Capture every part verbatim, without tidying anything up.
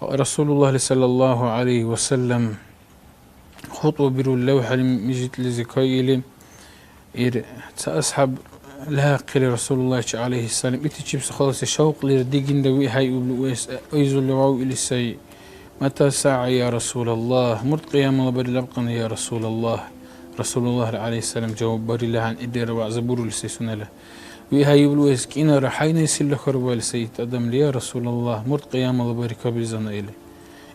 Расулуллагьли саллаллагьу гӀялайгьи ва саллям хутӀба бирули левхӀели, мижитлизи кайили, ир ца асхӀяб лехӀахъили Расулуллагьчи гӀялайгьиссалам, итичибси халаси шавкьлира дигинда виъхӀейубли уэс айзурли вявъили сай: «Мата сагӀа, я Расулаллагь? Мурт Кьиямала бари лябкьяна, я Расулаллагь?» Расулуллагьли гӀялайгьиссалам жаваб барили гьанъи дера вягӀза бурули сай сунела. ВиъхӀейубли уэс кӀинара хӀяйнайсилра хьарбаили сай ит адамли: «Я Расулаллагь, мурт Кьиямала бари кабилзана», — или.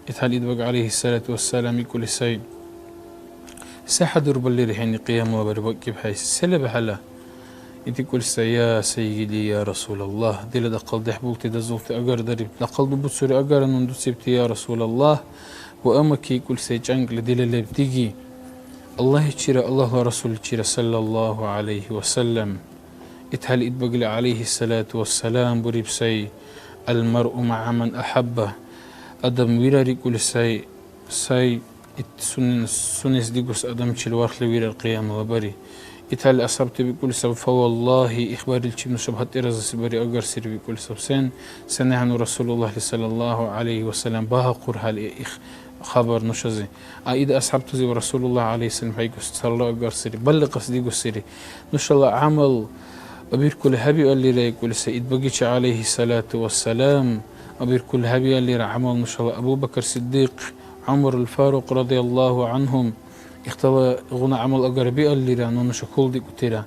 ИтхӀели Идбаг гӀялайгьиссалату вассалам икӀули сай: «Се хӀядурбаллира хӀуни Кьиямала бари бакӀибхӀейси? Се леба хӀела?» Ит икӀули сай: «Я сайгили, я Расулаллагь, дила дахъал дехӀбулти дазулти агардариб, дахъал дубуцури агара нуни дуцибти, я Расулаллагь, ва амаки, — икӀули сай, — чӀянкӀли дила леб диги Аллагьичира, Аллагьла Расулличира, саллаллагьу гӀялайгьи ва саллям». ИтхӀели Идбагли гӀялайгьиссалату вассалам буриб сай: «Ал-маръу магӀа ман ахӀябба». Адам вирар икӀули сай, сай ит сунен-, сунес дигус адамчил вархли вирар Кьиямала бари. ИтхӀели асхӀябти бикӀули саби: «Фа валлагьи, ихбариличиб нушаб гьатӀи разаси бари агарсири», — бикӀули саб. Сен? СенахӀенну Расулуллагьли саллаллагьу гӀялайгьи ва саллям багьахъурхӀели их хабар нушази. А ит асхӀябтазив Расулуллагь гӀялайгьиссалам хӀейгуси цалра агарсири, балли кьас дигусири. Нушала гӀямал абиркули хӀебиаллира, икӀули сай Идбагичи гӀялайгьиссалату вассалам, абиркули хӀебиаллира гӀямал нушала Абу Бакр Сиддикь, ГӀумарул Фарукь радияллагьу гӀанхӀум, ихталагъуна гӀямал агарбиаллира, ну нуша хьулдикӀутира.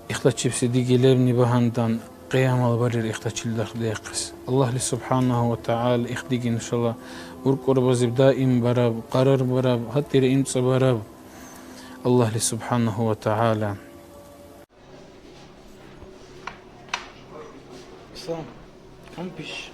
Ихтачибси диги лебни багьандан, Кьиямала барира ихтачил дархдиахъес. Аллагьли субхӀянагьу ва тагӀяла их диги нушала уркӀурбазиб даим бараб, къарарбараб, гьатӀира имцӀабараб. Аллагьли субхӀянагьу ва тагӀяла. Салам. Кампиш.